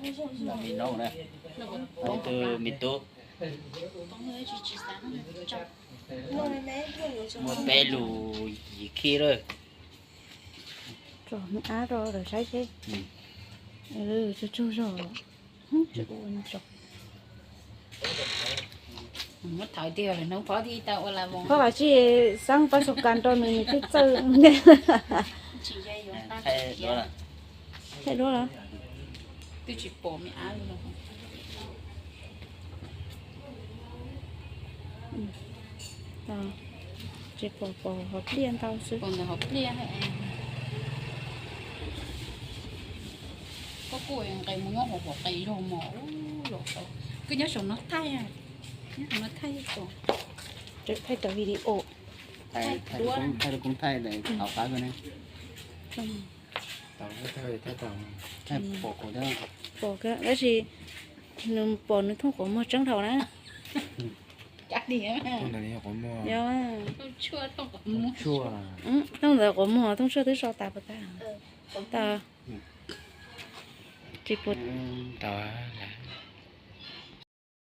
Me noob na, tus me tub. Muaj peb lus yim khib lawm. Tsom me ab rau lawv saib seb. Tsaug tsaug zog. Muab thawv tiag, hnub phob thiaj tau ua las voos. Qhov qab tsis xav pab xu kas rau nws, nws twb txawj. Thaij duab los? Twb tsis pom me ab li. Tsis pom, pom hauv pliaj ntau xwb. Pom ntawm hauv pliaj. Koj kuj nqes mus nyob hauv qhov qis zog mos ub los tau. Koj nyob saum no thaij, nyob saum no thaij ib tsoom. Thaij cov video. Thaij rau koob thaij hauv qab ko ne. Thaij pom, pom tab sis nws pom nws thooj quav muag tseeb dhau na. Yog, thooj ntawd quav muag, thooj tshuaj twb so tas puas tas? Tsis puas tas.